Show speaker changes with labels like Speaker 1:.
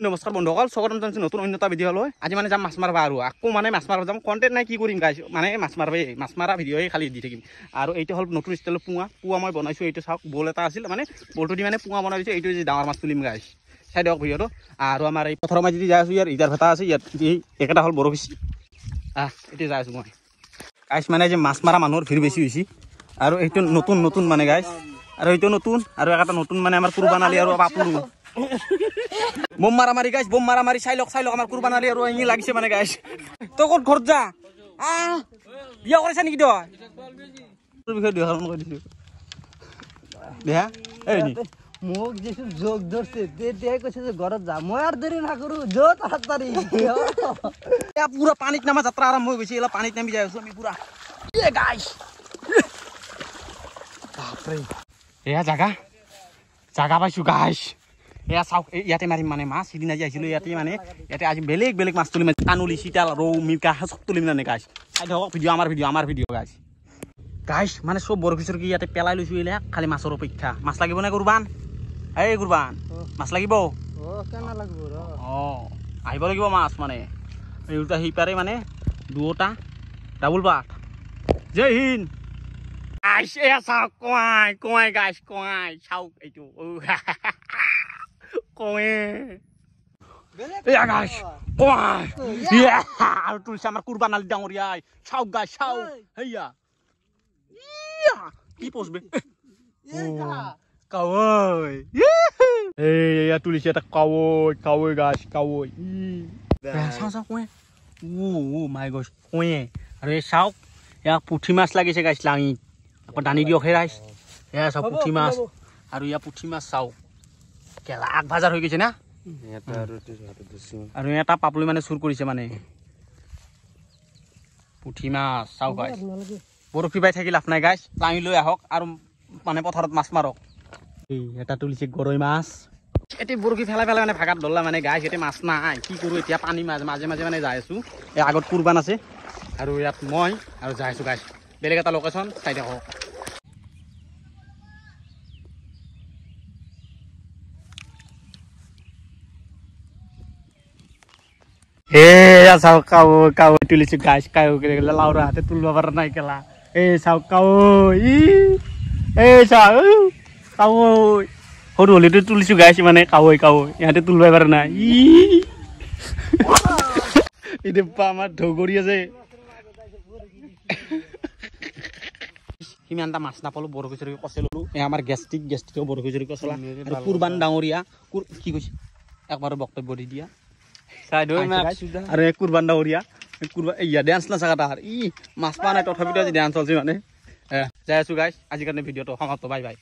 Speaker 1: নমস্কাৰ বন্ধুসকল, স্বাগতম জনাইছোঁ নতুন অন্য এটা ভিডিঅ'লৈ। আজি মানে যাম মাছ মাৰবা আৰু আকৌ মানে মাছ মাৰবা যাম। কণ্টেণ্ট নাই কি কৰিম গাইছ, মানে মাছ মাৰবাই, মাছ মাৰা ভিডিঅ'ই খালি দি থাকিম। আৰু এইটো হ'ল নতুন ষ্টাইলৰ পুঙা, পুৱা মই বনাইছোঁ। এইটো চাওক, বল এটা আছিল, মানে বলটো দি মানে পুঙা বনাই দিছোঁ। এইটো যে ডাঙৰ মাছ তুলিম গাইছ, চাই দিয়ক ভিডিঅ'টো। আৰু আমাৰ এই পথাৰৰ মাজেদি যাই আছোঁ, ইয়াৰ ইটাৰ ভেটা আছে, ইয়াত এই একেটা হ'ল বৰশী। এতিয়া যাই আছোঁ মই গাইছ। মানে যে মাছ মাৰা মানুহৰ ভিৰ বেছি হৈছে। আৰু এইটো নতুন নতুন মানে গাইছ, আৰু এইটো নতুন, আৰু এটা নতুন মানে আমাৰ কুৰবান আলী আৰু পাপুলু বোম মাৰা মাৰি গাইছ, বোম মাৰা মাৰি। চাই লওক, চাই লওক, আমাৰ কুৰবান আলী আৰু এঙি লাগিছে মানে গাইছ। তই ক'ত ঘৰত যা, বিয়া কৰিছা নেকি তই? তোৰ বিষয়ে দুই কৈ দিছো দেহা। এই
Speaker 2: মোক যিটো যোগ ধৰছে তেতিয়াই কৈছে যে ঘৰত যা, মই আৰু দেৰি নকৰো, যো তাড়াতাড়ি।
Speaker 1: পুৰা পানীত নামা যাত্ৰা আৰম্ভ হৈ গৈছে। এইবিলাক পানীত নামি যাই আছো আমি পুৰা। গাইছ বাপৰে, এয়া জাগা জাগা পাইছো গাইছ। এয়া চাওক, ইয়াতে মাৰিম মানে মাছ। সিদিনা যে আহিছিলোঁ ইয়াতে, মানে ইয়াতে আজি বেলেগ বেলেগ মাছ তুলিম, কানুলি, চিতাল, ৰৌ, মিৰ্কা চব তুলিম মানে গাইছ। চাই থাকক ভিডিঅ', আমাৰ ভিডিঅ', আমাৰ ভিডিঅ' গাইছ। গাইছ মানে চব বৰশী চৰশী ইয়াতে পেলাই লৈছোঁ। এইবিলাক খালি মাছৰ অপেক্ষা। মাছ লাগিব নে কুৰবান? এই কুৰবান, মাছ লাগিব? অঁ, আহিব লাগিব মাছ মানে। এই দুটা সিপাৰে মানে দুটা ডাবুল পাত। জয় হিন্দ গাইছ। এয়া চাওক, কোৱাই কোৱাই গাইছ, কোৱাই চাওক এইটো কৱে। এয়া গাইছ, কোৱাই আৰু তুলিছে আমাৰ কুৰবান আলী ডাঙৰীয়াই। চাওক গাইছ, চাওক, সেয়া কি পচবে কাৱৈ। এইয়া তুলিছে এটা কাৱৈ, কাৱৈ গাছ, কাৱৈ। চাওঁ চাওঁ, কোৱে, ও মাই গছ, কোৱে। আৰু এই চাওক, ইয়াক পুঠি মাছ লাগিছে গাইছ লাঙিত। আকৌ দানি দিয়ক হে ৰাইজ। এয়া চাওক পুঠি মাছ, আৰু ইয়াৰ পুঠি মাছ চাওক, কেলা আগ ভাজাৰ হৈ গৈছে না। আৰু এটা পাপলি মানে চুৰ কৰিছে মানে পুঠি মাছ। চাওক গাইছ, বৰশী বাই থাকি লাভ নাই গাইছ, লাঙি লৈ আহক আৰু মানে পথাৰত মাছ মাৰক। এই এটা তুলিছে গৰৈ মাছ। এতিয়া বৰশী ফেলাই ফেলাই মানে ভাগাত ধৰলা মানে গাইছ। এতিয়া মাছ নাই, কি কৰোঁ এতিয়া? পানী মাজে মাজে মাজে মানে যাই আছোঁ। এই আগত কুৰবান আছে আৰু ইয়াত মই আৰু যাই আছোঁ গাইছ। বেলেগ এটা লোকেশ্যন চাই থাকক। এয়া চাওক, কাৱৈ, কাৱৈ তুলিছো গাইছ। কাৱৈ লাওৰা হাতে তুলিব পৰা নাই কেলা। এই চাওক কাৱৈ, এই চাওক কাৱৈ, সৰু হ'লেতো তুলিছো গাইছ। মানে কাৱৈ, কাৱৈ ইহঁতে তুলিব পৰা নাই। এতিয়া আমাৰ ঢগৰি আছে। সিমান এটা মাছ নাপালো, বৰশী চৰশী কচে ল'লো। এই আমাৰ গেষ্ট্ৰিক, গেষ্ট্ৰিকৰ বৰশী চৰশী কচলা। আৰু কুৰবান ডাঙৰীয়া কি কৈছে একবাৰ বক্তব্য দি দিয়া। আৰু এই কুৰবান ডাঙৰীয়া, ইয়া ডেন্স নাচাকা তাৰ ই মাছ পোৱা নাই, তথাপিতো আজি ডেন্স চলছে মানে। যাই আছো গাইছ, আজিৰ কাৰণে ভিডিঅ'টো সমাপ্ত। Bye bye.